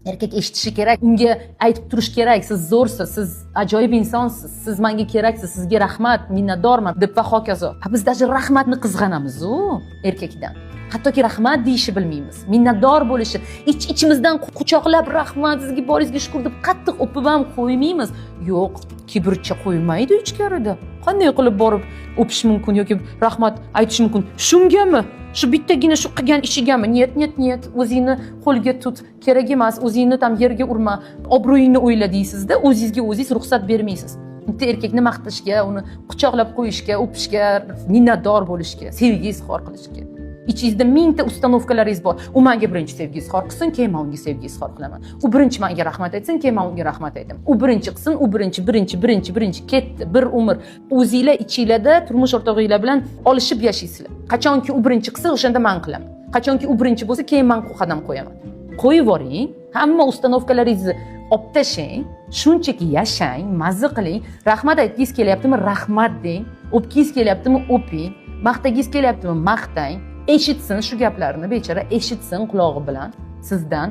Erkak eshitishi kerak, unga aytib turish kerak: "Siz zo'rsiz, siz ajoyib insonsiz, siz menga keraksiz, sizga rahmat, minnatdorman", deb va hokazo. A biz даже rahmatni qizg'anamiz-u erkakdan. Hattoki rahmat deyishni bilmaymiz, minnatdor bo'lishi, ich ichimizdan quchoqlab, "Rahmat sizga, boringizga shukur", deb qattiq o'pib ham qo'ymaymiz. Yo'q, kibrcha qo'ymaydi ichkarida. Qanday qilib borib o'pish mumkin yoki rahmat aytish mumkin shungami, shu bittagina shu qilgan ishigami? Нет, нет, нет, o'zingni qo'lga tut, kerak emas, o'zingni там yerga urma, obro'yingni o'yla deysizda, o'zingizga o'zingiz ruxsat bermaysiz bitta erkakni maqtashga, uni quchoqlab qo'yishga, o'pishga, minnatdor bo'lishga, sevgi izhor qilishga. Ichingizda mingta установка laringiz bor: u manga birinchi sevgi izhor qilsin, keyin man unga sevgi izhor qilaman; u birinchi manga rahmat aytsin, keyin man unga rahmat aytaman; u birinchi qilsin, u birinchi, birinchi, birinchi, birinchi. Ketdi bir umr o'zinglar ichinglarda turmush o'rtog'inglar bilan olishib yashaysizlar: qachonki u birinchi qilsa, o'shanda man qilaman; qachonki u birinchi bo'lsa, keyin man qadam qo'yaman. Qo'yib yuboring, hamma установка laringizni olib tashlang, shunchaki yashang, mazza qiling. Rahmat aytgingiz kelyaptimi, rahmat deng; o'pgingiz kelyaptimi, o'ping; maqtagingiz kelyaptimi, maqtang. Eshitsin shu gaplarni bechora, eshitsin qulog'i bilan sizdan.